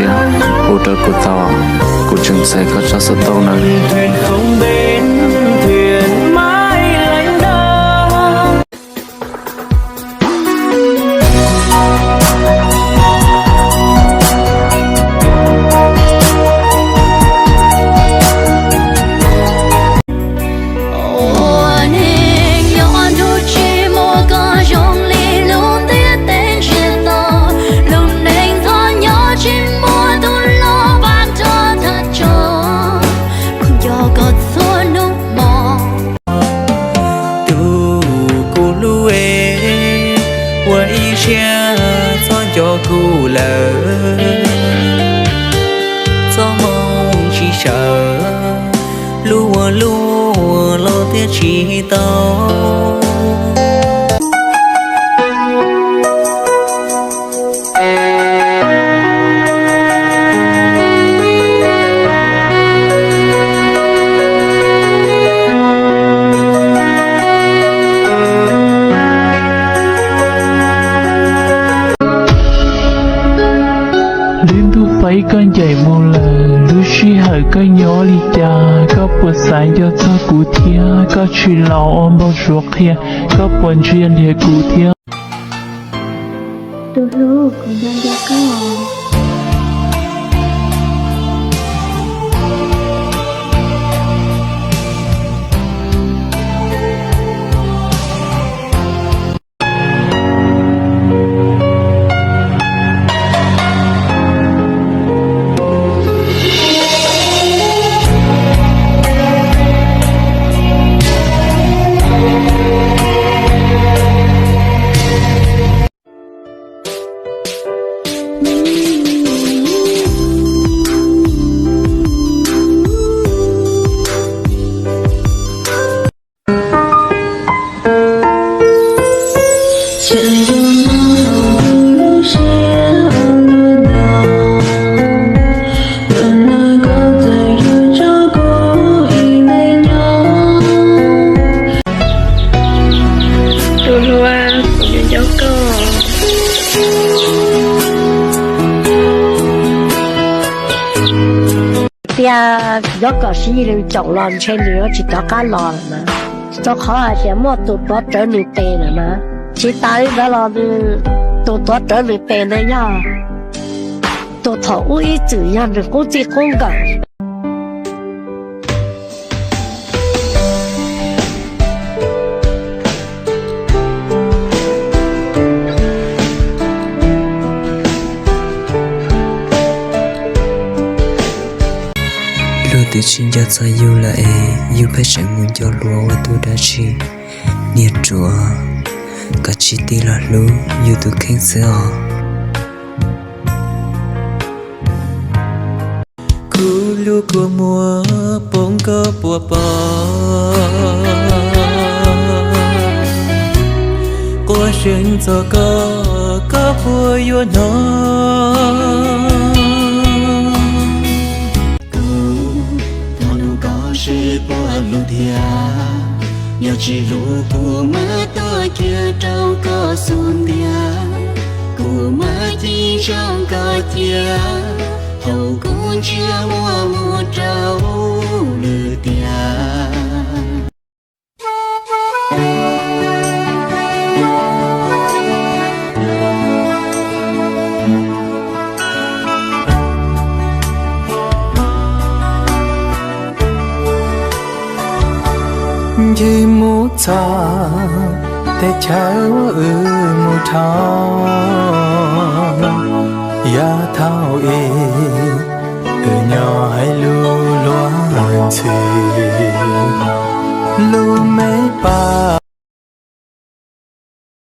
Hu rau kuv tau, kuv tseem txais koj tsab xov tooj na. Ua neej nyob ntuj tsis muaj koj zoo li lub ntiaj teb ntsiag to, lub neej txom nyem tsis muaj tus los pab rau thawj tso, kuv nco koj txhua hnub hmo. Tus kuv hlub es, ua ib siab txhob nco kuv lawm, txoj hmoo tsis sawv, hlub ua luaj los thiaj tsis tau. Lub ntuj faib koj ncaim mus lawm, lub sij hawm koj nyob li cas, koj puas xav nco txog kuv thiab, koj tsis los ua npau suav qhia, koj puas ntsia nrhiav kuv thiab. Tus hlub, kuv nco nco koj. Tus hlub, kuv nco nco koj. Tias nyob kom sib lig caum los ntshe nws yuav tsis rov qab los lawm na. Rau qhov hais tias muaj tus tuav rawv nws tes lawm na. Tsis tas li ntawd los nws, tus tuav rawv nws tes ntawd yog tus thaum ub ib txwm yog nws qub txij qub nkawm. Luag twb tsis nco txog yus lawm es yus pheej tseem mus nco hluas ua tus dab tsi? Niag ruam, koj tsis tig los hlub yus tus kheej xwb os. Kuv lub kua muag poob koj puas pom? Quaj seev txog koj, koj puas yuav hnov? Kuv thov hnub koj sib puag lus thiab, yog tsis hlub kuv mam tuaj cia rau koj xub ntiag, kuv mam ci zoo koj cia, thaum kuv ntsia muaj mus rau lwm tiam. Ncig mus txog teb chaws uas wb mus dhau, yav thaum ub wb nyob hais lus luag ntxhi, lub me